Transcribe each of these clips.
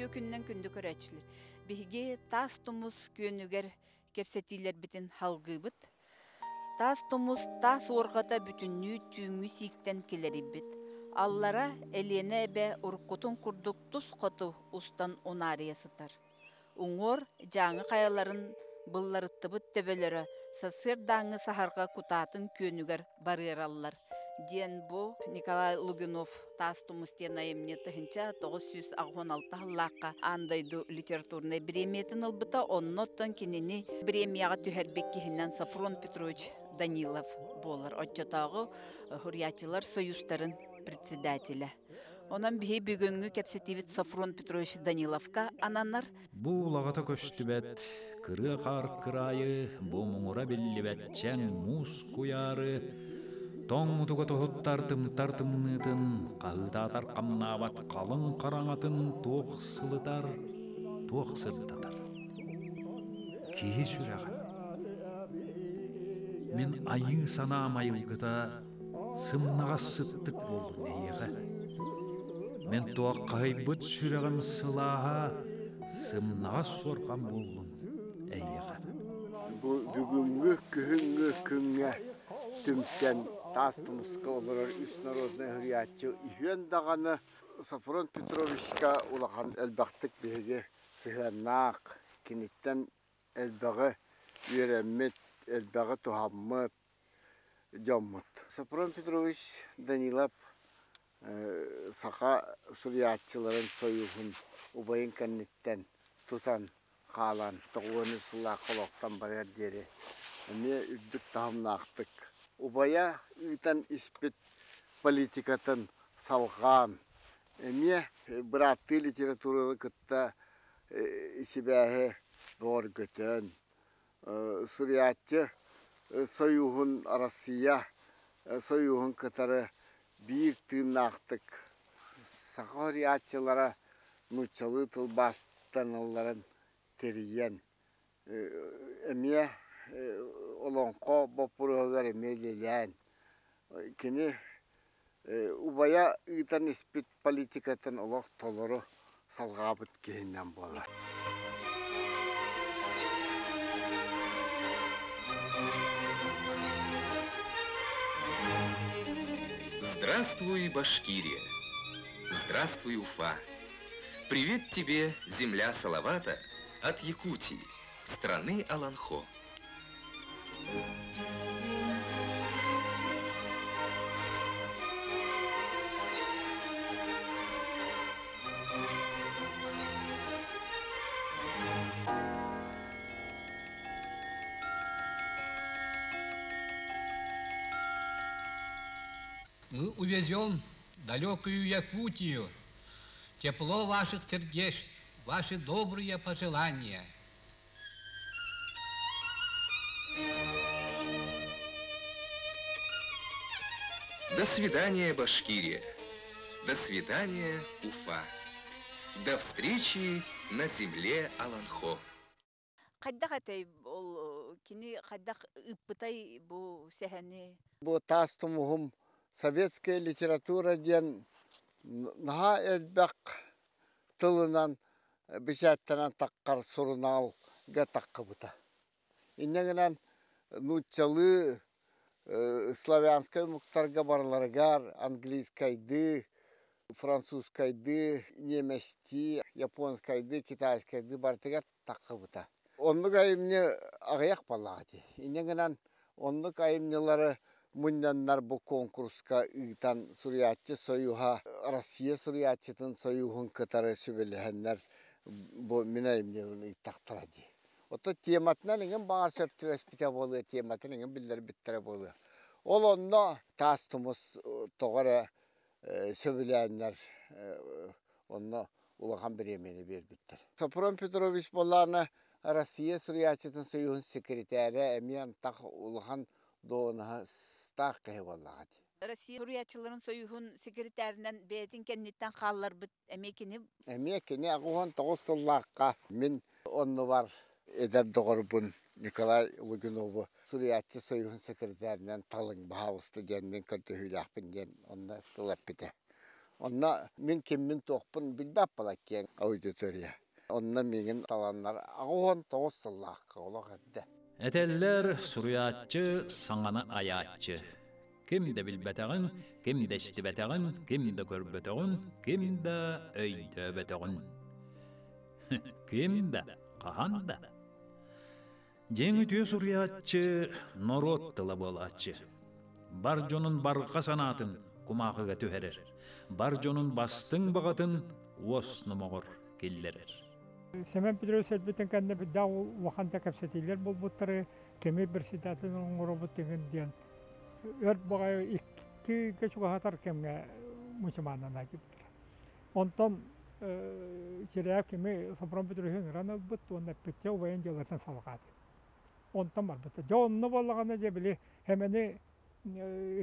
Үтүө күнүнэн күндү көрөөччүлэр. Биһиги Таас Тумус күөнүгэр кэпсэтиилэрбитин халгыыбыт. Таас Тумус таас уорҕата бүтүннүү түүҥҥү сииктэн килэрийбит. Аллара Элиэнэ эбэ уруккутун курдук тус хоту устан унаарыйа сытар. Уҥуор Дьааҥы хайаларын былларыттыбыт төбөлөрө сарсыардааҥҥы саһарҕа кутаатын күөнүгэр барыараллар, диэн бу Николай Лугинов «Таас тумус» диэн айымньы 1986 сыллаахха аан дойду литературнай бириэмийэтин ылбыта. Онно оттон кинини бириэмийэҕэ түһэрбит киһинэн Софрон Петрович Данилов буолар. Оччотооҕу Суруйааччылар союзтарын председателэ. Онон биһи бүгүҥҥү кэпсэтиибит Софрон Петрович Даниловка ананар. Бу улаҕата көстүбэт, кырыа хаар кыраайы, бу муҥура биллибэт чэҥ муус куйаары, тоҥ мутуга тоһуттар тымтар тымныытын, хаһыытаатар хамнаабат халыҥ хараҥатын туох сылытар, туох сырдатар. Киһи сүрэҕэ. Мин айыы санаам айылгыта сымнаҕас сыттык буоллун эһиэхэ. Мин туоххаһыйбыт сүрэҕим сылааһа сымнаҕас суорҕан буоллун эйиэхэ. Бу бүгүҥҥү күһүҥҥү күҥҥэ түмсэн Таас Тумуска олорор үс народнай суруйааччы үһүөн даҕаны Софрон Петровичка улахан элбэхтик биһиги сыһыаннаах, киниттэн элбэҕи үөрэммит, элбэҕи туһаммыт дьоммут. Софрон Петрович Данилов саха суруйааччыларын союһун убайын кэнниттэн тутан хаалан тоҕуону сыллаахха олохтон барыар диэри эмиэ үрдүк таһымнаахтык убайа ыытан испит политикатын салҕаан эмиэ бырааттыы литератураны кытта сибээһи бөҕөргөтөн суруйааччы Союһун Россия Союһун кытары биир тыыннаахтык саха суруйааччылара нууччалыы тылбаастаналларын тэрийэн эмиэ олоҥхо боппуруоһугар эмиэ үлэлээн кини убайа ыытан испит политикатын олох толору салҕаабыт киһинэн буолар. Здравствуй, Башкирия! Здравствуй, Уфа! Привет тебе, земля Салавата, от Якутии, страны Аланхо. Мы увезем далекую Якутию тепло ваших сердец, ваши добрые пожелания. До свидания, Башкирия. До свидания, Уфа. До встречи на земле Аланхо. Хайдах этэй ол кини хайдах ыыппытай бу сэһэни? Бу таас тумуһум советская литература диэн наһаа элбэх тылынан бэчээттэнэн таххар сурунаалга таххыбыта. Инньэ гынан нууччалыы славянскай омуктарга барыларыгар английскайдыы, французскайдыы, немецтии, японскайдыы, китайскайдыы барытыгар таххыбыта. Оннук айымньы аҕыйах буоллаҕа дии. Инньэ гынан оннук айымньылары мунньаннар бу куонкуруска ыытан суруйааччы союһа Россия суруйааччытын союһун кытары сүбэлэһэннэр бу мин айымньыбын ыыттахтара дии. Оттон тематынан эҥин баҕар сөп түбэспитэ буолуо, тематын эҥин биллэрбиттэрэ буолуо. Ол онно Таас Тумус тоҕо эрэ сөбүлээннэр онно улахан бириэмийэни биэрбиттэр. Софрон Петрович буоллаҕына Россия суруйааччытын союһун секретарэ эмиэ антах улахан дуоһунастаах киһи буоллаҕа дии. Россия суруйааччыларын союһун секретарынан бэйэтин кэнниттэн хаалларбыт эмиэ кини. Эмиэ кини 89 сыллаахха мин оннубар эдэр доҕорбун Николай Лугинову суруйааччы союһун секретарынан талыҥ баһаалыста диэн мин көрдөһүүлээхпин диэн онно тыл эппитэ. Онно мин киммин туохпун билбэт буола киэҥ аудитория. Онно миигин таланнар 89 сыллаахха олох эрдэ. Этэллэр, суруйааччы саҥаны айааччы. Ким да билбэтэҕин, ким да истибэтэҕин, ким да көрбөтөҕүн, ким да өйдөөбөтөҕүн. Ким да, хаһан да. Дьиҥ үтүө суруйааччы норуот тыла буолааччы. Бар дьонун барҕа санаатын кумааҕыга түһэрэр, бар дьонун бастыҥ баҕатын уос номоҕор киллэрэр. Семен Петрович өлбүтүн кэннэ бирдээх улахан да кэпсэтиилэр буолбуттары, кими председатель оҥоробут диэн диэн өр баҕайы иккигэ чугаһатар кэмҥэ мучумааннан айдыбыттара. Онтон Чирээп кими Софрон Петровиһы ыҥыран ылбыт уонна эппит, убайын дьыалатын салҕааты. Онтон барбыта. Дьэ онно буоллаҕына дьэ били Хэмэни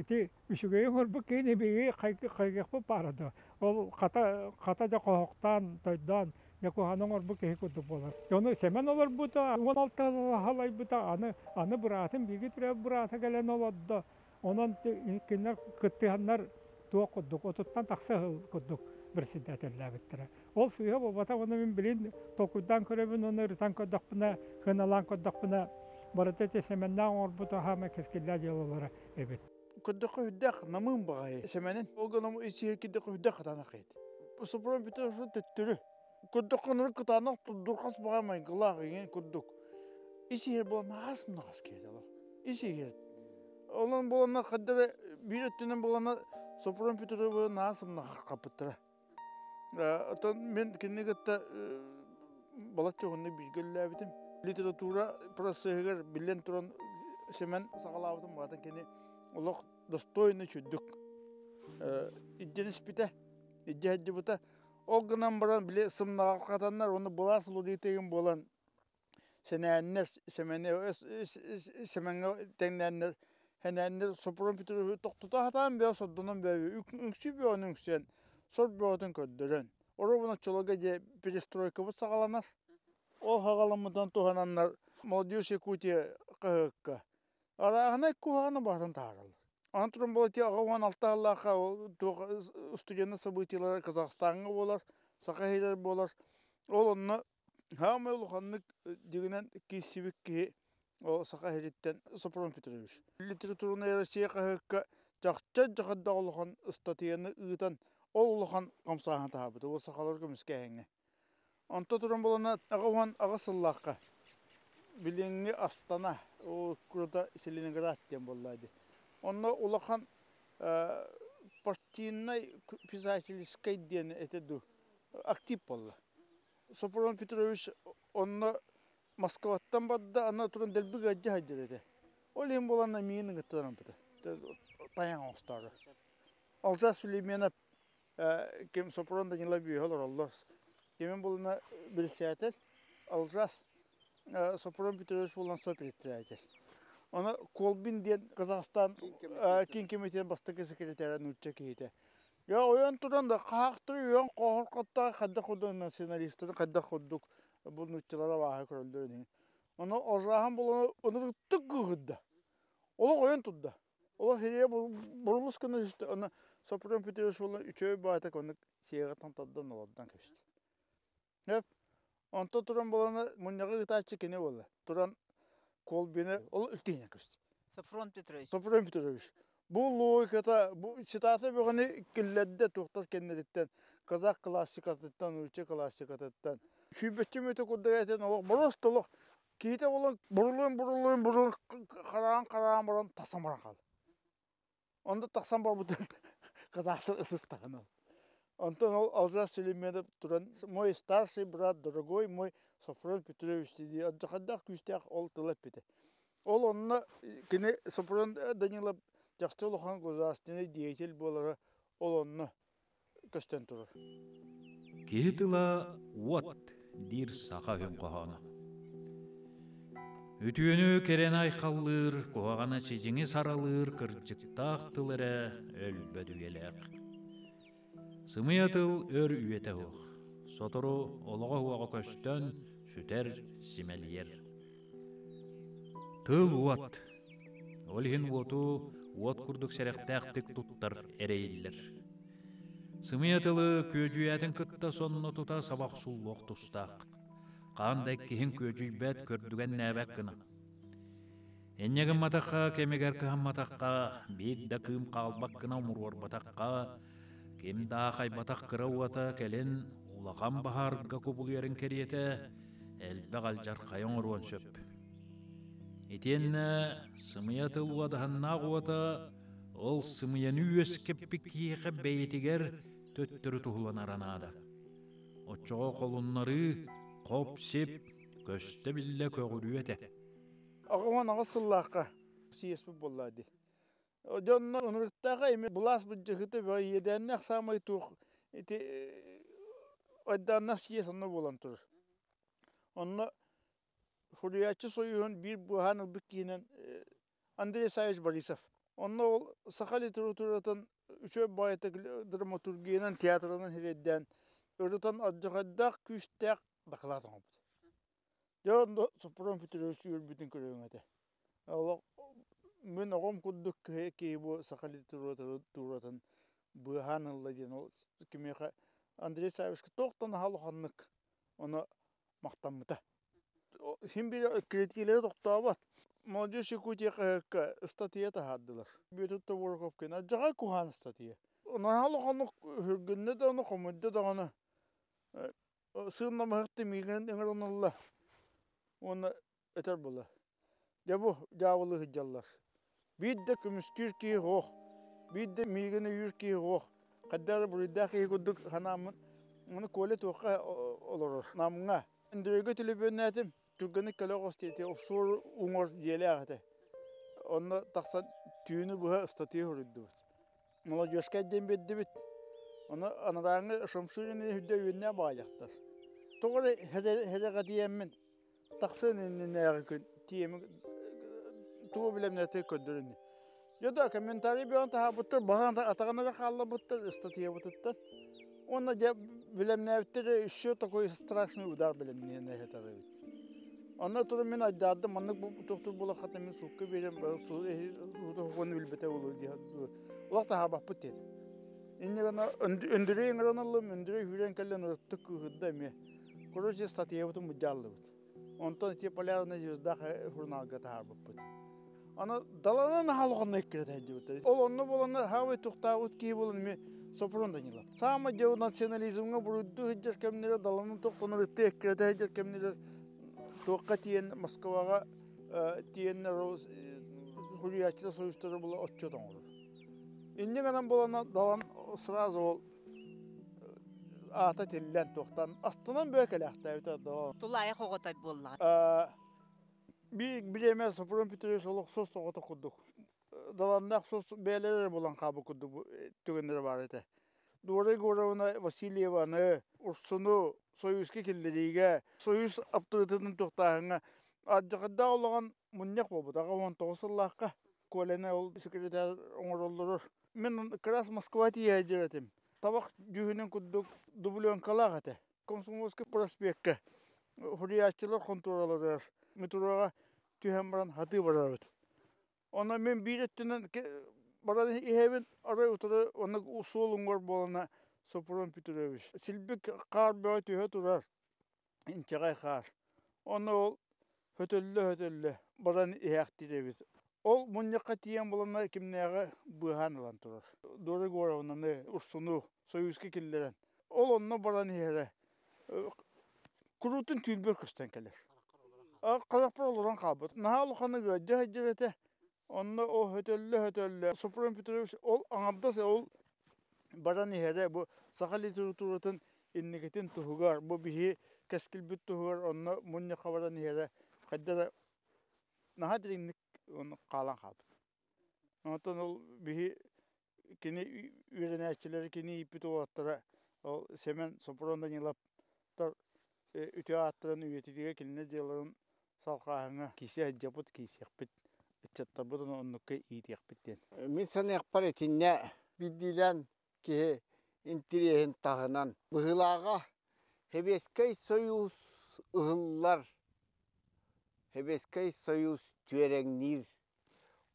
ити үчүгэйи оҥорбут киһини биһиги хайгыахпыт баара дуо? Ол хата хата дьэ хоһохтоон, тойдоон дьэ куһаҕаны оҥорбут киһи курдук буолар. Ону Сэмэн олорбута, 16 халайбыта, аны аны быраатым бииргэ төрөөбүт быраата кэлэн олордо. Онон кинилэр кыттыһаннар туох курдук, отуттан тахса сыл курдук председателлээбиттэрэ. Ол сыыһа буолбатах уонна мин билин толкуйдаан көрөбүн уонна ырытан көрдөхпүнэ, сыаналаан көрдөхпүнэ, барыта ити Сэмэннээх оҥорбут аһаама кэскиллээх дьыалалара эбит. Көрдөххө үрдээх намыын баҕайы Сэмэнин. Ол гынан ис-иһэр кирдэххэ үрдээх кытаанах эбит. Сопрун бүтэ төттөрү. Көрдөххө ынырык кытаанах дурхас баҕайы майгылаах иҥин курдук. Ис-иһэр буолан аас мынаҕас киһи этэ. Ис-иһэр. Онон буоланнар хайда эрэ биир өттүнэн буоланнар Сопрун Петровы наа сымнаҕаххаппыттара. Оттон мин кинини кытта балачча уһуннук бииргэ үлэлээбитим. Литература процеһыгар биллэн туран Сэмэн саҕалаабытым баҕатын кини олох достойный чүрдүк ирдениспитэ, илдьэ сылдьыбыта. Ол гынан баран били сымнаҕаххатаннар уонна былаас уларыйытыгын буолан сэнээннэр Сэмэни Сэмэҥҥэ тэҥнээннэр сэнээннэр Сопрун Петровиһы тохтото сатаан бөҕө сордонон бөҕө үҥсүү бөҕөнү үҥсэн сор бөҕөтүн көрдөрөн оруобуна оччолорго дьэ перестройкабыт саҕаланар ол саҕаламмытынан туһананнар Молодежь Якутия хаһыакка арааһынай куһаҕаны баһытан таһаараллар. Аны туран буола 86 сыллаахха туох студеннар событиелара Казахстаҥҥа буолар, Саха сиригэр буолар. Ол онно Саамай улаханнык дьиҥинэн киирсибит киһи ол Саха сириттэн Сопром Петрович. Литературная Россия хаһыакка чахчы дьаһайдаах улахан ыстатыйаны ыытан ол улахан хамсааһын таһаарбыта ол сахалар көмүскээһиҥҥэ. Онто туран буолана 88 сыллаахха билиҥҥи Астана ол куората Селеноград диэн буолла дии. Онно улахан партийнай писательскай диэн этэ дуу актив буолла. Сопрон Петрович онно Москваттан барда, аны туран дэлби ыалдьа сылдьар этэ. Ол иһин буолан миигин ыҥыттаран тайаҥ оҥостоору. Алжас Сулейменов ким Сопрон Данилов үөһэ олороллор. Кимин булуна председатель, Алжас Сопрон Петрович буолан сопредседатель. Оны Колбин диэн Казахстан киин комитетин бастакы секретаря нуучча киһитэ. Я ойон туран да хаахтары үйөн хоһор хайдах курдук националистары хайдах курдук бу нууччалара бааһы көрөллөр ини. Ону ожааһын булан ынырыктык кыыһырда. Олох ойон турда. Олох хирие бурулус гына түстэ. Аны Сопром Петрович буолан үчүгэй баайта оннук сиэҕиттэн тардан олордон кэбистэ. Хөп. Онто туран буолан мунньаҕы ыытааччы кини буолла. Туран Колбины ол үлтиһинэ көстө. Софрон Петрович. Софрон Петрович. Бу логиката, бу цитата бөҕөнү киллэрдэ туохтар кэннэриттэн, казах классикатыттан, нуучча классикатыттан. Сүүрбэччэ мүнүүтэ курдук этэн олох просто олох киһитэ буолан бурулуон бурулуон бурулуон хараан хараан баран тахсан баран хаалла. Онно тахсан барбытын казахтар ытыстаһынан. Онтон ол Алзас Сулейменов туран мой старший брат, дорогой мой Софрон Петрович дии алдьархайдаах күүстээх ол тыла эппитэ. Ол онно кини Софрон Данилов чахчы улахан государственный деятель буолара ол онно көстөн турар. Киһи тыла уот диир саха өһүн хоһооно. Үтүөнү кэрэни айхаллыыр, куһаҕаны сидьиҥи саралыыр кырдьыктаах тыл эрэ өлбөт үйэлээх. Сымыйа тыл өр үйэтэ суох. Сотору олоҕо-уоҕа көстөн, сүтэр, симэлийэр. Тыл уот. Ол иһин уоту уот курдук сэрэхтээхтик туттар эрэйиллэр. Сымыйа тылы күөдьүйээтин кытта сонно тута саба охсуллуох тустаах. Хаан да иккиһин күөдьүйбэт, көрдүгэннээбэт гына. Инньэ гымматахха, кэмигэр кыһамматахха, биир да кыым хаалбат гына умуруорбатахха, ким да аахайбатах кыра уота кэлин улахан баһаарга кубулуйарын кэриэтэ элбэх алдьархайы оҥоруон сөп. Итиэннэ сымыйа тыл уодаһыннаах уота ол сымыйаны үөскэппит киһиэхэ бэйэтигэр төттөрү туһуланара наада. Оччоҕо холуннарыы хоп-сип көстө-биллэ көҕүрүө этэ. 88 сыллаахха съезд буолла дии. Дьонно ынырыктааҕа эми былаас былдьаһыыта бөҕө иэдээннээх саамай туох ити айдааннаах съезд онно буолан турар. Онно Суруйааччы сойууһун биир быһаан ылбыт киһинэн Андрей Савич Борисов. Онно ол саха литературатын үчүгэй баҕайытык драматургиянан, театрынан сирэйдээн ырытан алдьархайдаах күүстээх дакылаат оҥорбут. Дьэ онно Сопрун Петрович үөрбүтүн көрүөҥ этэ. Олох мин оҕом курдук киһи бу саха литературатын быыһаан ылла диэн ол кимиэхэ Андрей Савичка туох да наһаа улаханнык ону махтаммыта. Син биир киритиилэри тохтообот. Молодежь Якутия хаһыакка ыстатыйа таһаардылар. Бүөтүр Тобуруковкин алдьархай куһаҕан ыстатыйа. Наһаа улаханнык өһүргэннэ даҕаны, хомойдо даҕаны. Сыыннамыһахты миигин ыҥыраналлар уонна этэр буолла. Дьэ бу дьаабылыы сылдьаллар. Биир да көмүскүүр киһи суох, биир да миигин өйүүр киһи суох. Хайдах эрэ буруйдаах киһи курдук санааммын, ону Коля туохха олорор, Намҥа. Өндөрөйгө төлөпүөннээтим, түргэнник кэлэ оҕус диэтэ, офшор уҥуор дьиэлээх этэ. Онно тахсан түүнү быһа ыстатыйа суруйдубут. Молодежка диэн биэрдибит. Ону анарааҥҥы Шамшурины үрдэ үөннээх баҕайахтар. Тоҕо эрэ сэрэҕэтийэммин тахсыан иннинээҕи күн тиэми тугу билэмнэтэ көрдөрүнү. Дьэ да комментарий бөҕөн таһаабыттар, баҕан атаҕына эрэ хаалларбыттар ыстатыйабытыттан. Уонна дьэ билэмнээбиттэр еще такой страшный удар билэмниэн эһэтэр эбит. Онно туран мин айдаардым, маннык туохтур буолаххата мин суукка биэрэн сууту билбэтэ буолуо дии олох таһаабаппыт диэтим. Инньэ гына Өндүрэй ыҥыран ыллым, Өндүрэй үүрэн кэлэн ырыттык кыыһырда эмиэ. Короче, статьябытын мудьааллыбыт. Онтон ити Полярная звезда журналга таһаарбыппыт. Аны даланан аһалҕанна иккирэтэ сылдьыбыттар. Ол онно буоланнар хаамай тухтаабыт киһи буолан эмиэ Сопрун Данилов. Саамай дьэ национализмҥа буруйдуу сылдьар кэмнэрэ даланан тохтонор ытты эккирэтэ сылдьар кэмнэрэ туохха тиийэн Москваҕа тиийэннэр суруйааччылар союзтара була отчет оҥорор. Инньэ гынан буолан далан сразу ол аата тиллэн туохтан астынан бөө кэлээхтээбитэ доо. Тулаайах оҕото буоллаҕа. Биир бириэмэ Сопрун Петрович олох сос оҕото курдук даланнаах сос бэйэлэрэ эрэ булан хаалбыт курдук түгэннэрэ баар этэ. Дора Егоровна Васильеваны, Урсуну Союзка киллэриигэ, Союз аптарытыытын туохтааһыҥҥа алдьархайдаах олоҕун мунньах буолбутаҕа 19 сыллаахха Коляны ол секретарь оҥороллорор. Мин как раз Москва тиийэ сылдьар этим. Табах дьүһүнүн курдук дубленкалаах этэ. Комсомольскай проспекка суруйааччылар хонтуораларыгар метроҕа түһэн баран хатыы барабыт. Онно мин биир өттүнэн баран иһэбин, арай утары оннук суол уҥуор буолана Сопрун Петрович. Силбик хаар бөҕө түһэ турар, инчэҕэй хаар. Онно ол хөтөллө-хөтөллө баран иһээхтиир эбит. Ол мунньахха тиийэн буланнар кимнээҕи быыһаан ылан турар. Дора Егоровнаны, Урсуну Союзка киллэрэн. Ол онно баран иһэрэ куруутун түүнбэр көстөн кэлэр. Харахпар олорон хаалбыт. Наһаа улаханнык ыалдьа сылдьар этэ. Онно ол хөтөллө-хөтөллө Сопрун Петрович ол аҥардас ол баран иһэрэ бу саха литературатын инникитин туһугар, бу биһи кэскилбит туһугар онно мунньахха баран иһэрэ хайда эрэ наһаа дириҥник хаалан хаалбыт. Онтон ол биһи кини үөрэнээччилэри кини ииппит уолаттара ол Сэмэн Сопрун Даниловтар үтүө ааттарын үйэтитиигэ кинилэр дьыалаларын салҕааһыҥҥа киирсэ сылдьабыт, киирсиэхпит, ыччаттарбытын оннукка иитиэхпит диэн. Мин саныахпар итиннэ биирдиилээн киһи интириэһин таһынан быһыылааҕа Сэбиэскэй Сойуус ыһыллар, Сэбиэскэй Сойуус түөрэҥниир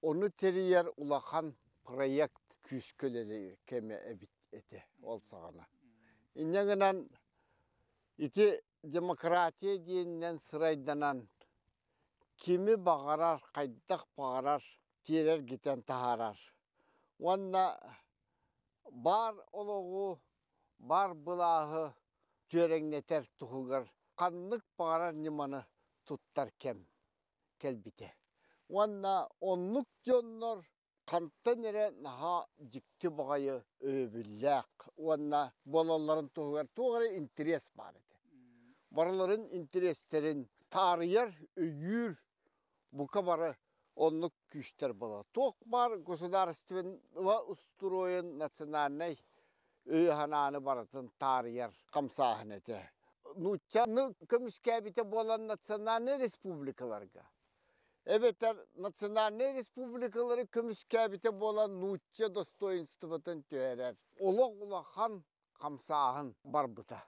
Ону тэрийэр улахан проект күүскэ үлэлиир кэмэ эбит этэ ол саҕана. Инньэ гынан ити демократия диэнинэн сырайданан кими баҕарар, хайдах баҕарар тиэрэргитэн таһаарар. Уонна баар олоҕу, баар былааһы түөрэҥнэтэр туһугар ханнык баҕарар ньыманы туттар кэм кэлбитэ. Уонна оннук дьоннор хантан эрэ наһаа дьикти баҕайы өйөбүллээх уонна буолалларын туһугар туох эрэ интэриэс баар этэ. Барыларын интэриэстэрин таарыйар, өйүүр бука бары оннук күүстэр буолар. Туох баар государственного устуруойун национальнай өйү-санааны барытын таарыйар хамсааһын этэ. Нууччаны көмүскээбитэ буолан национальнай республикаларга эбэтэр национальнай республикалары көмүскээбитэ буолан нуучча достоинствотын түһэрэр олох улахан хамсааһын барбыта.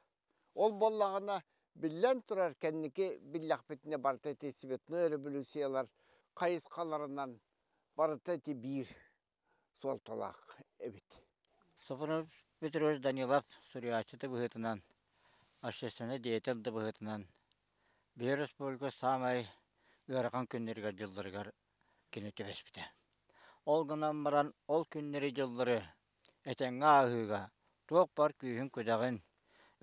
Ол буоллаҕына, биллэн турар, кэнники биллэхпитинэ барыта ити цветной революциялар хайысхаларынан барыта ити биир суолталаах эбит. Софронов Петрович Данилов суруйааччы да быһыытынан, общественнай деятель да быһыытынан биһи республика саамай ыарахан күннэригэр-дьылларыгар кини түбэспитэ. Ол гынан баран ол күннэри-дьыллары этэҥҥэ ааһыыга туох баар күүһүн-күдэҕин,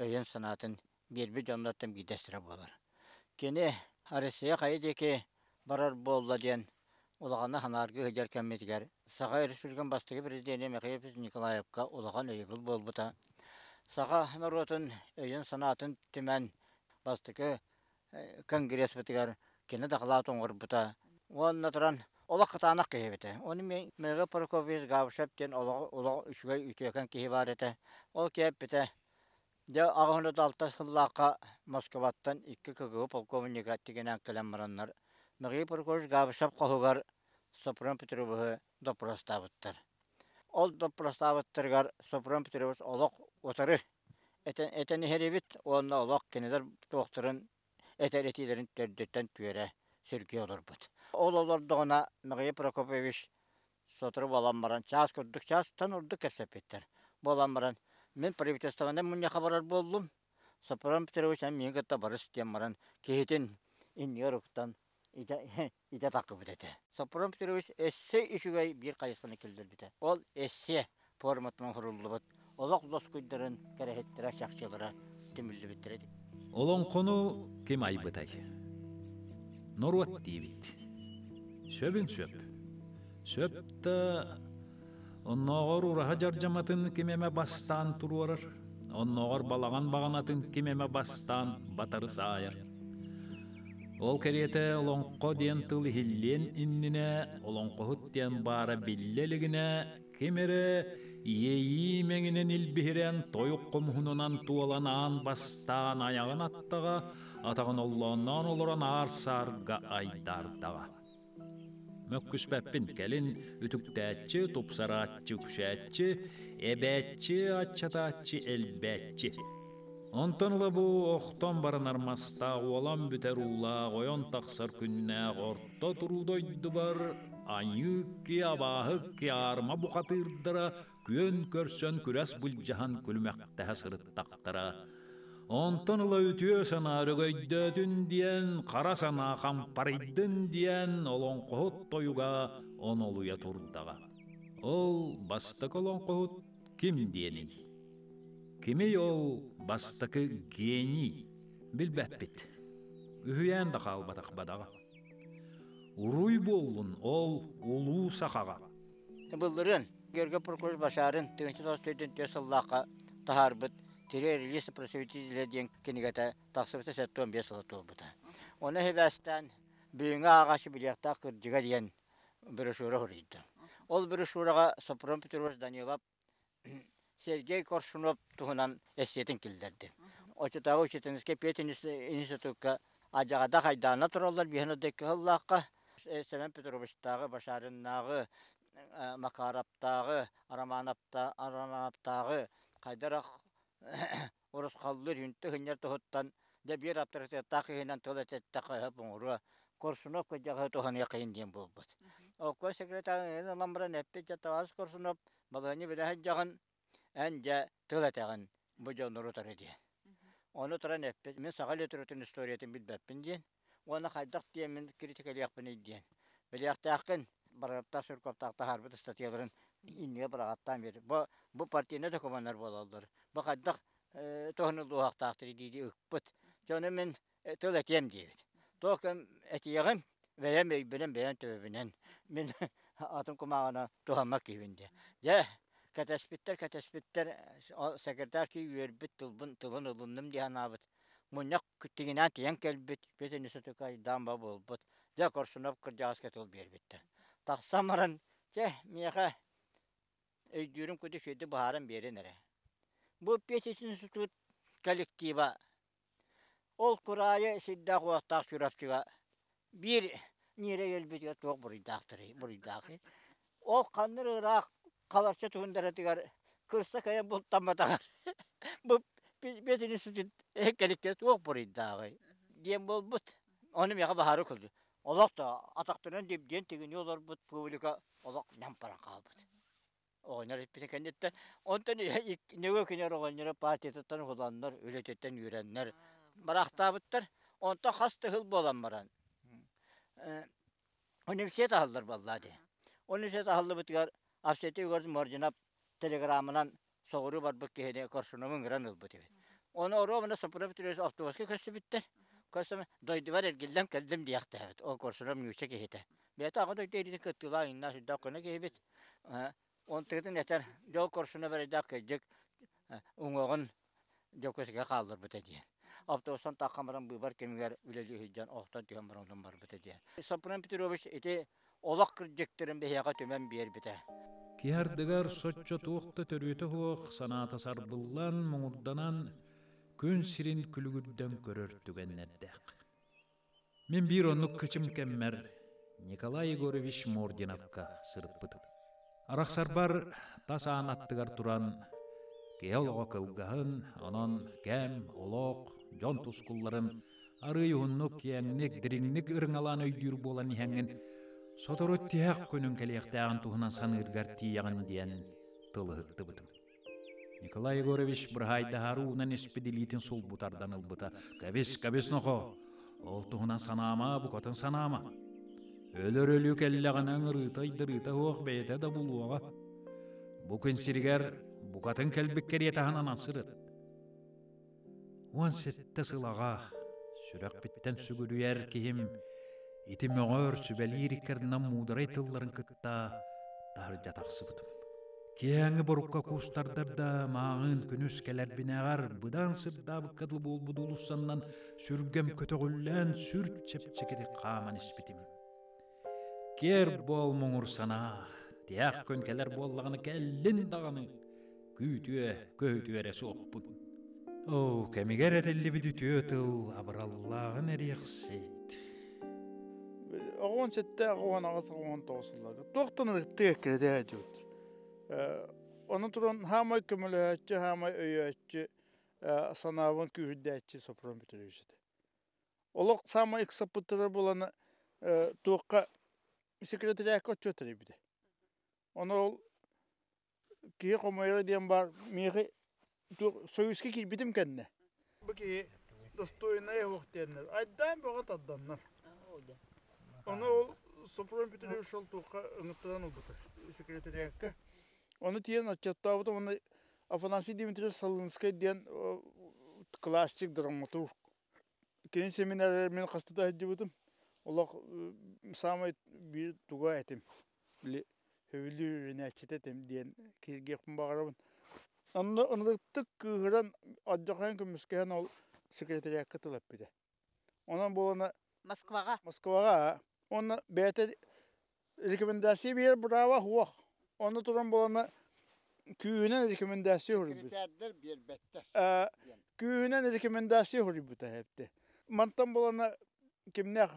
өйүн-санаатын биэрбит дьоннортон биирдэстэрэ буолар. Кини Россия хайа диэки барар буолла диэн улаханнык санааргыы сылдьар кэммитигэр Саха Республикатын бастакы президенэ Михаил Николаевка улахан өйөбүл буолбута. Саха норуотун өйүн-санаатын түмэн бастакы конгресспытыгар кини дакылаат оҥорбута уонна туран олох кытаанах киһи эбитэ. Ону Михаил Прокопьевич Габышев диэн олох олох үчүгэй үтүөкэн киһи баар этэ. Ол киһи эппитэ, дьэ 86 сыллаахха Москваттан икки КГБ полковнига тигинэн кэлэн бараннар Михаил Прокопьевич Габышев хоһугар Сопрун Петровиһы доппуруостаабыттар. Ол доппуруостаабыттарыгар Сопрун Петрович олох утары этэн, этэн иһэрибит уонна олох кинилэр туохтарын этэр этиилэрин төрдүттэн түөрэ сүргүйэ олорбут. Ол олордоҕуна Михаил Прокопьевич сотору буолан баран чаас курдук чаастан ордук кэпсэппиттэр. Буолан баран мин правительствованнай мунньахха барар буоллум. Сопрун Петрович эн миигин кытта барыс диэн баран киһитин иннигэр уктан итэ, итэ таххыбыт этэ. Сопрун Петрович өссө үчүгэй биир хайысханы киллэрбитэ. Ол эссе форматынан суруллубут олох лоскуйдарын кэрэһиттэрэ чахчылара түмүллүбүттэрэ. Олоҥхону ким айбытай? Норуот диибит. Сөбүн сөп. Сөп да оннооҕор ураһа дьардьаматын ким эмэ бастаан туруорар, оннооҕор балаҕан баҕанатын ким эмэ бастаан батары саайар. Ол кэриэтэ олоҥхо диэн тыл иһиллиэн иннинэ олоҥхоһут диэн баара биллэ илигинэ ким эрэ иэйии мэҥинэн илбиһирэн тойук хомуһунунан туолан аан бастаан айаҕын аттаҕа, атаҕын оллоонноон олорон аар-саарга айдаардаҕа. Мөккүспэппин, кэлин үтүктээччи, тупсарааччы, үксээччи, эбээччи, аччатааччы, элбээччи. Онтон ыла бу охтон баранар мастаах уолан бүтэр уулаах ойон тахсар күннээх орто туруу дойдубар аньыы-ки, абааһы-ки аарыма бухатыырдара күөн көрсөн күрэс былдьаһан күлүмэхтэһэ сырыттахтара. Онтон ыла үтүө санаа өрөгөйдөөтүн диэн, хара санаа хампарыйдын диэн олоҥхоһут тойуга онолуйа турдаҕа. Ол бастакы олоҥхоһут ким диэний? Кимий ол бастакы гений? Билбэппит. Үһүйээн да хаалбатах бадаҕа. Уруй буоллун ол улуу сахаҕа. Былырыын Георгий Прокопьевич Башарин 1944 сыллаахха таһаарбыт «Три релиз просветителя» диэн кинигэтэ тахсыбыта 75 сыла туолбута. Ону сибээстээн бүгүҥҥү ааҕааччы билиэхтээх кырдьыга диэн брошюра суруйда. Ол брошюраҕа Сопром Петрович Данилов Сергей Коршунов туһунан эссиэтин киллэрди. Оччотооҕу учительскай пединститукка адьаҕада хайдаана тураллар биһэн икки сыллаахха Сэмэн Петровичтааҕы, Башариннааҕы, Макаровтааҕы, Романовтааҕы хайдарах урусхаллыыр үнтү сынньар туһуттан дьэ биир аптарытыаттаах киһинэн тыл этэттэххэ оҥоруо Коршунов кырдьаҕаһы туһаныаххайын диэн буолбут. Окко секретарь ылан баран эппит дьэ табаарыс Коршунов балаһыанньа билэ сылдьаҕын. Эн дьэ тыл этэҕин бу дьоннору утары диэн. Ону туран эппит, мин саха литературатын историятын билбэппин диэн, уонна хайдах диэммин критикалиахпыный диэн. Билиэхтээххин, Бараптаах Сурковтаах таһаарбыт ыстатыйаларын иннигэ быраҕаттаан биэр. Бу, бу партийнай докумуоннар буолаллар. Бу хайдах туһаныллуохтаахтар дии ыкпыт. Дьэ ону мин тыл этиэм диэбит. Туох кэм этиэҕим, бэйэм өйбүнэн, бэйэм төбөбүнэн мин атын кумааҕынан туһаммат киһибин диэ. Дьэ, кэтэспиттэр, кэтэспиттэр, секретарь киһи үөрбүт тылбын тылын ылынным дии санаабыт. Мунньах тигинээн тиийэн кэлбит, Петя Несотукайдаан ба буолбут. Дьэ, Коршунов кырдьаҕаска тыл биэрбиттэр. Тахсан баран, чэ, миэхэ өйдүүрүм курдук үчүгэйдик быһааран биэрин эрэ. Бу Петя институт коллектива Ол кураайы сирдээх-уоттаах Чурапчыга биир ньирэй өлбүтүгэр туох буруйдаахтарый, буруйдаахый? Ол ханна ыраах Халарча туундаратыгар кырса кайан бултамматаҕар бу пединститут кэлиттэ туох буруйдааҕый диэн буолбут. Ону миэхэ баһаары курдук. Олох да атахтарынан дибдиэн тигинии олорбут публика олох ньам баран хаалбыт. Оҕонньор эппитэ кэнниттэн онтон нөҥүө күнүгэр оҕонньоро партиятыттан уһуланнар, үлэтиттэн үүрэннэр бараахтаабыттар. Онтон хас да сыл буолан баран университет аһыллар буолла дии. Университет аһыллыбытыгар Авсетий Егорович Мординов телеграмманан соҕуруу барбыт киһини Коршунову ыҥыран ылбыт эбит. Ону оруобуна Сопрун Петрович автобуска көрсүбүттэр. Көрсөн дойдубар эргиллэн кэллим диэхтээбит. Ол Коршунов нуучча киһитэ. Бэйэтэ аҕа дойду илиитин кыттыылаах иҥнээх сүрдээх көнө киһибит. Онтугутун этэр, дьол коршуна бэрэйдээх кырдьык уҥуоҕун Дьокуускайга хаалларбыта диэн. Автобустан таххан баран быыбар кэмигэр үлэлии сылдьан охтон түһэн баран онон барбыта диэн. Сопрун Петрович ити олох кырдьыктарын биһиэхэ түмэн биэрбитэ. Киһи ардыгар соччо туох да төрүөтэ суох санаата сарбыллан, муҥурданан, күн сирин күлүгүрдэн көрөр түгэннэрдээх. Мин биир оннук кычым кэммэр Николай Егорович Мординовка сырыппытым. Арахсарбар тас аан аттыгар туран киһи олоҕо кылгаһын, онон кэм, олох, дьон тускулларын арыый уһуннук, киэҥник, дириҥник ырыҥалаан өйдүүр буолан иһэҥҥин сотору тиһэх күнүҥ кэлиэхтээҕин туһунан саныыргар тиийэҕин диэн тыл ыһыктыбытым. Николай Егорович быраһаайдаһаары уунан испит илиитин сулбу тардан ылбыта. «Кэбис, кэбис, нохо! Ол туһунан санаама, букатын санаама. Өлөр өлүү кэллэҕинэ ыҥырыыта-ыйдарыыта суох бэйэтэ да булуоҕа. Бу күн сиригэр букатын кэлбит кэриэтэ аһынан сырыт. 17 сыл аҕа, сүрэхпиттэн сүгүрүйэр киһим ити мөҕөр, сүбэлиир иккэрдинэн муударай тылларын кытта таһырдьа тахсыбытым. Киэһээҥҥи борукка куустардар да мааҕын күнүс кэлэрбинээҕэр быдан сырдаабыкка дылы буолбут уулуссаннан сүргэм көтөҕүллэн сүр чэпчэкитик хааман испитим. Киэр буол муҥур санаа, тиһэх күн кэлэр буоллаҕына кэллин даҕаны, күүтүө, көһүтүө эрэ суохпун. Оо, кэмигэр этиллибит үтүө тыл абыраллааҕын эриэхсит. Оҕон сэтте, оҕон аҕыс, оҕон тоҕус сылларга туохтан ытык кирэдэ дьыбыттар. Ону туран хаамай көмөлөһөөччү, хаамай өйөөччү, санаабын күүһүрдээччи Сопром Петрович этэ. Олох саамай ыксаппыттара буолан туохха секретарякка отчуот тэрийбитэ. Ону ол киһи хомойоро диэн баар миэхэ Союзка киирбитим кэннэ. Бу киһи достойнай уох диэннэр айдаан бөҕө тарданнар. Ону ол Сопром Петрович ол туохха ыҥыттаран ылбыта секретариакка. Ону тиийэн отчуоттаабытым уонна Афанасий Дмитриевич Салынскай диэн классик драматург. Кини семинарыгар мин хаста да сылдьыбытым. Олох саамай биир туга этим. Били сөбүлүүр үөрэнээччитэ этим диэн киһиргиэхпин баҕарабын. Онно ынырыктык кыыһыран, алдьархайын көмүскэһэн ол секретариакка тыл эппитэ. Онон буолана Москваҕа. Москваҕа. Уонна бэйэтэ рекомендация биэрэр бырааба суох. Онно туран буолана күүһүнэн рекомендация суруйбут. Секретардар биэрбэттэр. Күүһүнэн рекомендация суруйбута эпти. Мантан буолана кимнээх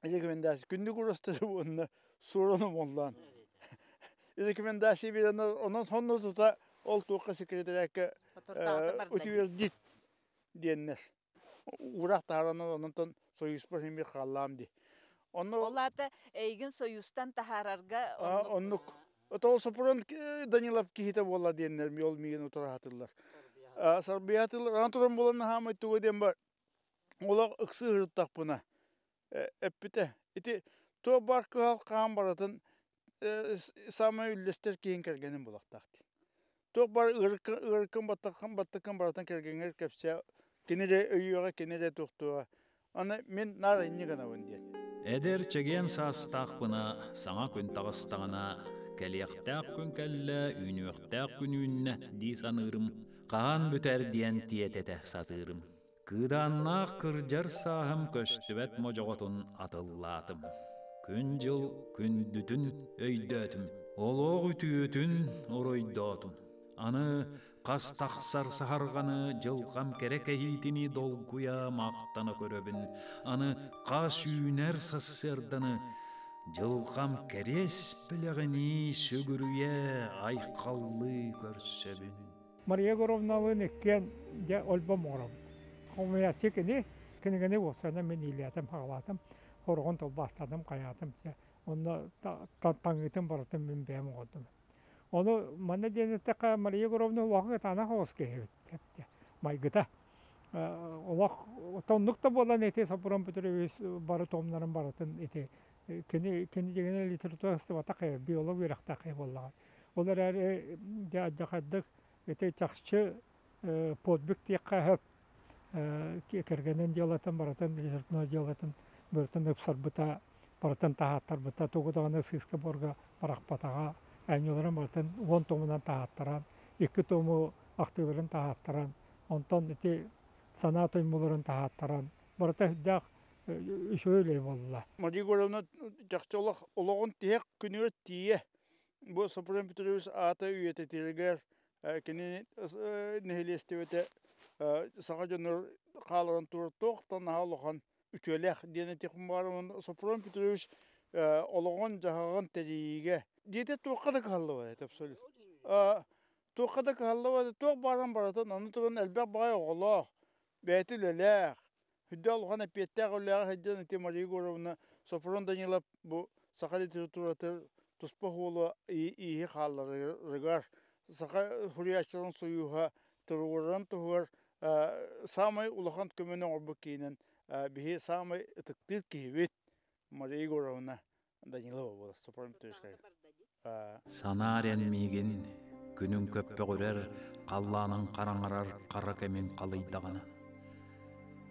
рекомендация күндү курастары уонна суораны моллаан. Рекомендация биэрэн онон сонно тута ол туохха секретарякка утвердит диэннэр. Уураах таһааран онтон Союзпар син хааллаам дии. Онно Ол аата эйигин Союзтан таһаарарга оннук. Отол Сопрун Данилов киһитэ буолла диэннэр ол миигин утараһатыллар. Сарбыйатыллар. Аны туран буолан хаамай туга диэн бар. Олох ыксыы ырыттахпына эппитэ. Ити туох баар кыһал хаан баратын самай үллэстэр киһин кэргэнин булахтаах дии. Туох бар ыарыккын баттаккын баттаккын баратын кэргэҥҥэр кэпсээ кини эрэ өйүөҕэ кини эрэ туохтуоҕа. Аны мин наар инньэ гынабын диэн. Эдэр чэгиэн саастаахпына, саҥа күн таҕыстаҕына, кэлиэхтээх күн кэллэ, үүнүөхтээх күн үүннэ дии саныырым, хаһан бүтэр диэн тиэтэтэ сатыырым. Кыыдааннаах кырдьар сааһым көстүбэт модьоҕотун атыллаатым. Күн-дьыл күндүтүн өйдөөтүм, олох үтүөтүн оройдоотум. Аны хас тахсар саһарҕаны дьылҕам кэрэ кэһиитини долгуйа махтана көрөбүн. Аны хас үүнэр сарсыарданы дьылҕам кэриэс бэлэҕинии сүгүрүйэ айхаллыы көрсөбүн. Мария Егоровналыын иккиэн дьэ ольбом оҥоробут. Хомуйааччы кини, кинигэни уопсайынан мин иилээтим, хаҕалаатым, хороҕун тылбаастаатым, хайаатым. Дьэ, онно таҥыытын барытын мин бэйэм оҥордум. Ону манна диэн эттэххэ, Мария Егоровна улахан кытаанах оҕус киһи эбит. Майгыта. Олох оннук да буолан ити Сопрун Петрович бары томнарын барытын ити кини кини дьиҥинэн литература ыстыбатах биолог үөрэхтээх буоллаҕа. Ол эрээри дьэ алдьархайдык ити чахчы подвиг диэххэ сөп кэргэнин дьыалатын барытын литературнай дьыалатын барытын ыпсарбыта, барытын таһааттарбыта, тугу даҕаны сыыска-буорга бырахпатаҕа, айымньыларын барытын уон томунан таһааттаран, икки тому ахтыыларын таһааттаран, онтон ити санаа тоймуларын таһааттаран, барыта сүрдээх үчүгэй үлэ буолла. Мария Егоровна чахчы олох олоҕун тиһэх күнүгэр тиийэ Бу Сопрун Петрович аата үйэтитигэр кини нэһилиэстибэтэ саха дьонугар хааларын тура туох да наһаа улахан үтүөлээх диэн этиэхпин баҕарабын. Сопрун Петрович олоҕун-дьаһаҕын тэрийиигэ диэтэ туохха да кыһаллыбат этэ абсолютно. Туохха да кыһаллыбат туох бааран барытын аны туран элбэх баҕайы оҕолоох, бэйэтэ үлэлээх, Үрдэ улахан эппиэттээх үлэҕэ сылдьан ити Мария Егоровна Софрон Данилов бу саха литературатын туспа суолу ииһи хаалларарыгар саха суруйааччыларын сойууһа туругурарын туһугар саамай улахан көмөнү оҥорбут киһинэн биһи саамай ытыктыыр киһибит Мария Егоровна Данилова буолар Софрон Петровичка. Санаар эн миигин, күнүҥ көппөҕүрэр, халлааныҥ хараҥарар хара кэмиҥ халыйдаҕына.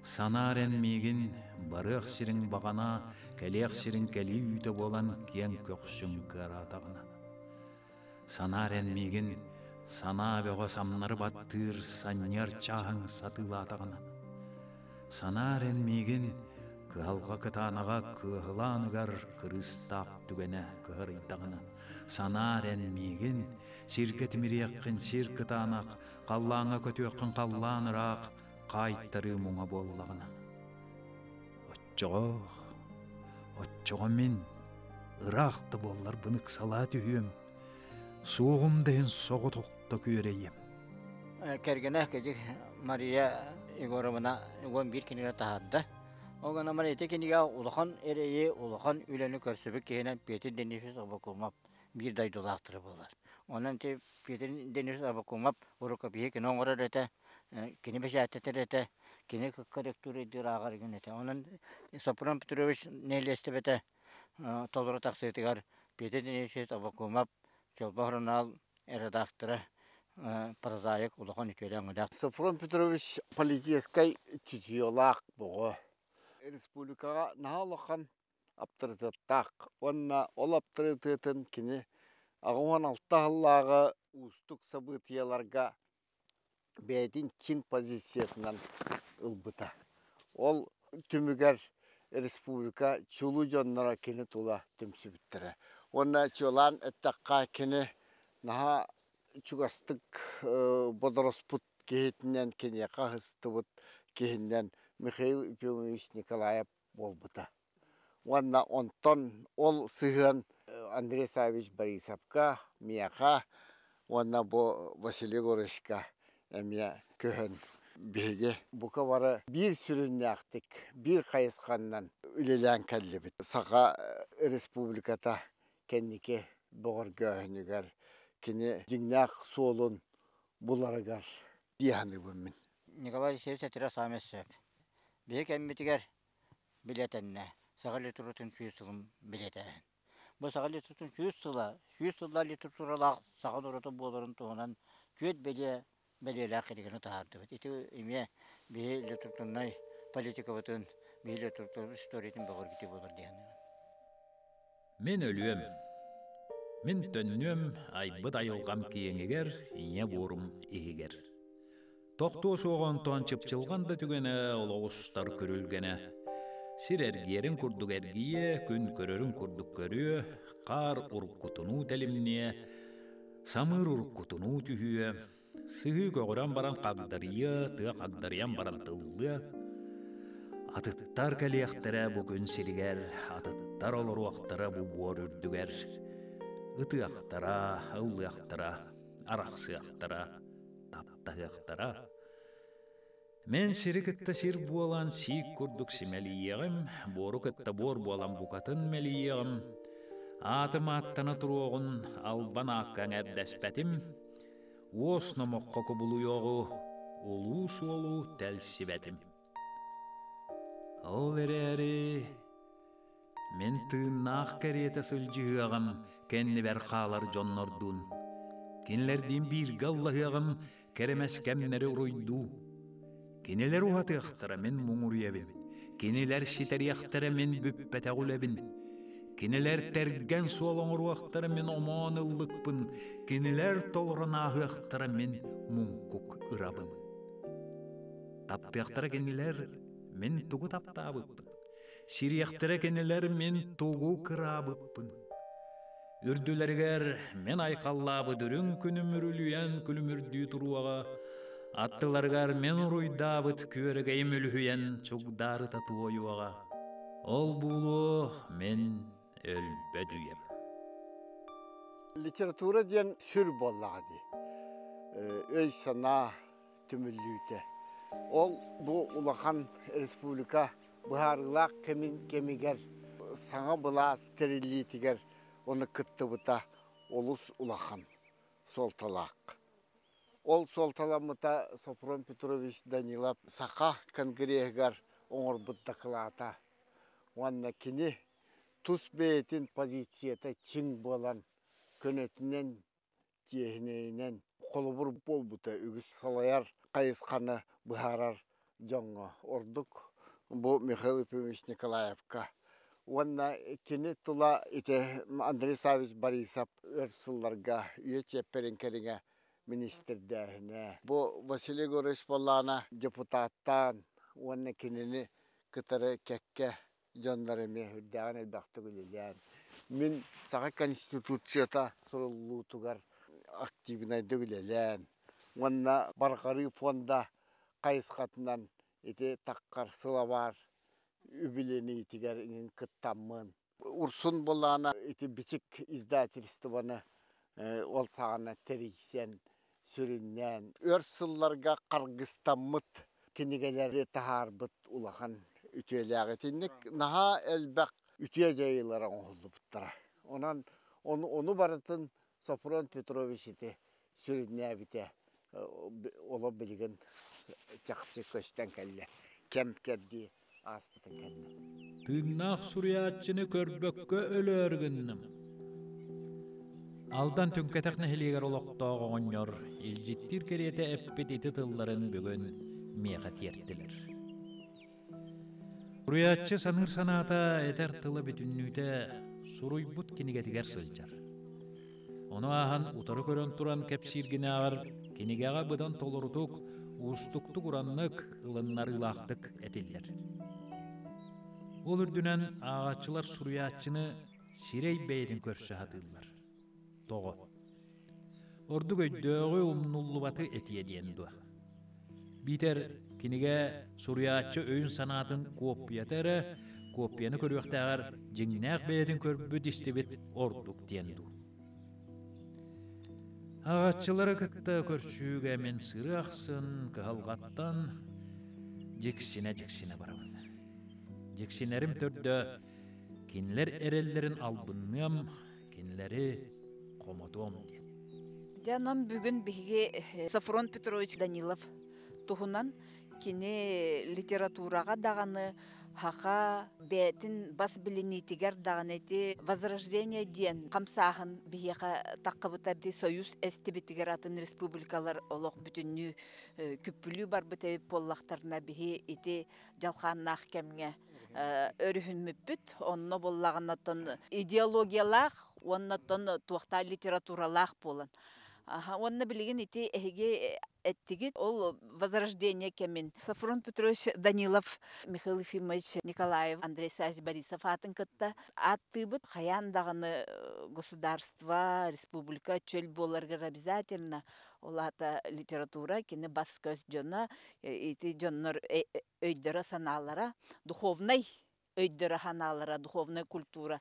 Санаар эн миигин, барыах сириҥ баҕана, кэлиэх сириҥ кэлии үүтэ буолан киэҥ көхсүҥ кыараатаҕына. Санаар эн миигин, санаа бөҕө самнары баттыыр санньыар чааһыҥ сатыылаатаҕына. Санаар эн миигин, кыһалҕа кытаанаҕа кыаһылааныгар кырыыстаах түгэнэ кыһарыйдаҕына, санаар эн миигин, сиргэ тимириэххин сир кытаанах, халлааҥҥа көтүөххүн халлаан ыраах, хаайтарыы муҥа буоллаҕына. Оччоҕо, оччоҕо мин ыраах да буолларбын ыксалаа түһүөм, суоҕум да иһин соҕотохто күөрэйиэм. Кэргэнэ кэдик Мария Егоровна 11 кинигэ таһаарда. Ол гынан баран ити кинигэ улахан эрэйи, улахан үлэни көрсүбүт киһинэн Петр Денисович Абакумов биир дойдулаахтара буолар. Онон ити Петр Денисович Абакумов рукопиһы кини оҥорор этэ, кини бэчээттэтэр этэ, кини корректура ааҕар гын этэ. Онон Сопрун Петрович нэһилиэстибэтэ толору тахсыытыгар Петр Денисович Абакумов Чолбон сурунаал редактора, прозаик улахан үтүөлээх Софрон Петрович политическай чутьелаах боҕо. Республикаҕа наһаа улахан аптарытыаттаах уонна ол аптарытыатын кини 86 сыллааҕы уустук событиеларга бэйэтин чиҥ позициятынан ылбыта. Ол түмүгэр республика чулуу дьонноро кини тула түмсүбүттэрэ. Уонна чуолаан эттэххэ, кини наһаа чугастык бодороспут киһитинэн, киниэхэ аһыстыбыт киһинэн Михаил Ефимович Николаев буолбута. Уонна онтон ол сыһыан Андрей Саввич Борисовка, миэхэ уонна бу Василий Егоровичка эмиэ көһөн биһиги бука бары биир сүрүннээхтик, биир хайысханнан үлэлээн кэллибит. Саха Республиката кэнники бөҕөргөөһүнүгэр кини дьиҥнээх суолун буларыгар дии саныыбын мин. Николай Алексеевич этэрэ саамай сөп. Биһи кэммитигэр билэтэннэ саха литературатын сүүс сылын билэтээһин. Бу саха литературатын сүүс сыла, сүүс сыллаах литературалаах саха норуота буоларын туһунан түөрт бэлиэ бэлиэлээх кинигэни таһаардыбыт. Ити эмиэ биһи литературнай политикабытын, биһи литература историятын бөҕөргүтүү буолар дии саныыбын. Мин өлүөм. Мин төннүөм айбыт айылҕам киэҥигэр, ийэ буорум иһигэр. Тохтуо суоҕа онтон чыпчылҕан да түгэнэ олоҕустар күрүлгэнэ. Сир эргийэрин курдук эргийиэ, күн көрөрүн курдук көрүө, хаар уруккутунуу тэлимниэ, самыыр уруккутунуу түһүө, сыһыы көҕүрэн баран хагдарыйыа, тыа хагдарыйан баран тыллыа. Атыттар кэлиэхтэрэ бу күн сиригэр, атыттар олоруохтара бу буор үрдүгэр. Ытыахтара, ыллыахтара, арахсыахтара, таптаһыахтара. Мин сири кытта сир буолан сиик курдук симэлийиэҕим, буору кытта буор буолан букатын мэлийиэҕим. Аатым ааттана туруоҕун албан аакка эҥэрдэспэтим, уос номоххо кубулуйуоҕу улуу суолу тэлсибэтим. Ол эрээри Мин тыыннаах кэриэтэ сылдьыһыаҕым, кэннибэр хаалар дьоннордуун. Кинилэрдиин бииргэ ыллаһыаҕым, кэрэмэс кэмнэри уруйдуу. Кинилэр уһатыахтара мин муҥуруйабын, кинилэр ситэриэхтэрэ мин бүппэтэх үлэбин. Кинилэр тэргэн суол оҥоруохтара мин омоон ыллыкпын, кинилэр толорон ааһыахтара мин муҥкук ырабын. Таптыахтара кинилэр мин тугу таптаабыппын, Сириэхтэрэ кинилэр мин тугу кыраабыппын. Үрдүлэригэр мин айхаллаабыт үрүҥ күнүм үрүлүйэн күлүмүрдүү туруоҕа, аттыларыгар мин уруйдаабыт күөрэгэйим үлүһүйэн чугдаарыта туойуоҕа. Ол буолуо мин өлбөт үйэм. Литература диэн сүр буоллаҕа дии. Өй-санаа түмүллүүтэ. Ол бу улахан республика быһаарыылаах кэмин кэмигэр саҥа былаас тэриллиитигэр ону кыттыбыта олус улахан суолталаах. Ол суолталаммыта Софрон Петрович Данилов Саха конгреһыгар оҥорбут дакылаата уонна кини тус бэйэтин позицията чиҥ буолан көнөтүнэн чиэһинэйинэн холобур буолбута үгүс салайар хайысханы быһаарар дьоҥҥо ордук бу Михаил Ефимович Николаевка уонна кини тула ити Андрей Саввич Борисов өр сылларга үйэ чиэппэрин кэриҥэ министрдээһинэ. Бу Василий Егорович Баллана депутаттаан уонна кинини кытары кэккэ дьоннор эмиэ үрдээҕин элбэхтик үлэлээн мин Саха Конституцията суруллуутугар активнайдык үлэлээн уонна Барҕарыы фонда хайысхатынан ити таххар сылабаар үбүлэниитигэр иҥин кыттаммын Урсун Булаана ити Бичик издательствоны ол саҕана тэрийсэн сүрүннээн өр сылларга харгыстаммыт кинигэлэри таһаарбыт улахан үтүөлээх. Итинник наһаа элбэх үтүө дьайыылар оҥоһуллубуттара. Онон ону, ону барытын Софрон Петрович ити сүрүннээбитэ олох билигин чахчы көстөн кэллэ. Кэм кэрдии ааспытын кэннэ. Тыыннаах суруйааччыны көрбөккө өлөөр гынным. Алдан түҥкэтэх нэһилиэгэр олохтоох оҕонньор илдьиттиир кэриэтэ эппит ити тылларын бүгүн миэхэ тиэртилэр. Суруйааччы саныыр санаата этэр тыла бүтүннүүтэ суруйбут кинигэтигэр сылдьар. Ону ааһан утары көрөн туран кэпсииргинээҕэр кинигэҕэ быдан толорутук, уустуктук-ураннык, ылыннарыылаахтык этиллэр. Ол үрдүнэн ааҕааччылар суруйааччыны сирэй бэйэтин көрсө сатыыллар. Тоҕо? Ордук өйдөөҕү умнуллубаты этиэ диэн дуо? Биитэр кинигэ суруйааччы өйүн-санаатын куоппуйата эрэ, куоппуйаны көрүөхтээҕэр дьиҥнээх бэйэтин көрбүт-истибит ордук диэн дуу? Аҕаччылары кытта көрсүүгэ мин сырыы ахсын кыһалҕаттан дьиксинэ-дьиксинэ барабын. Дьиксинэрим төрдө кинилэр эрэллэрин албынныам, кинилэри Хомотуом диэн. Дьэ, онон бүгүн биһиги Софрон Петрович Данилов туһунан кини литератураҕа даҕаны хаха бэйэтин бас билиниитигэр даҕаны ити возрождение диэн хамсааһын биһиэхэ таххыбыта ити союз эстибитигэр атын республикалар олох бүтүннүү күппүлүү барбыт эбит буоллахтарына биһи ити дьалхааннаах кэмҥэ өрүһүммүппүт. Онно буоллаҕына оттон идеологиялаах уонна оттон туохтаа литературалаах буолан. Уонна билигин ити эһиги эттигит ол возрождение кэмин. Софрон Петрович Данилов, Михаил Ефимович Николаев, Андрей Савич Борисов аатын кытта ааттыыбыт. Хайаан даҕаны государство, республика чөл буоларыгар обязательно ол аата литература кини бас-көс дьоно, ити дьоннор өйдөрө-санаалара, духовнай өйдөрө-санаалара, духовнай культура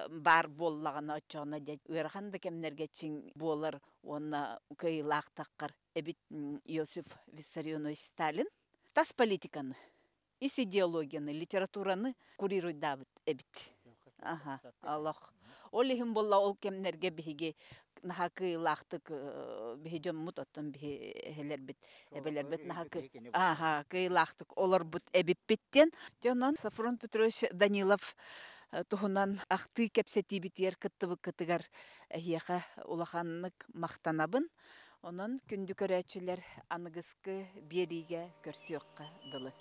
баар буоллаҕына оччоҕуна дьэ ыарахан да кэмнэргэ чиҥ буолар уонна кыайыылаах таххар эбит Иосиф Виссарионович Сталин. Тас политиканы, ис идеологияны, литератураны курируйдаабыт эбит. Аха, олох. Ол иһин буолла ол кэмнэргэ биһиги наһаа кыайыылаахтык биһи дьоммут оттон биһи эһэлэрбит эбэлэрбит наһаа ааха кыайыылаахтык олорбут эбиппит диэн. Онон Софрон Петрович Данилов туһунан ахтыы кэпсэтиибитигэр кыттыбыккытыгар эһиэхэ улаханнык махтанабын. Онон күндү көрөөччүлэр аныгыскы биэриигэ көрсүөххэ дылы.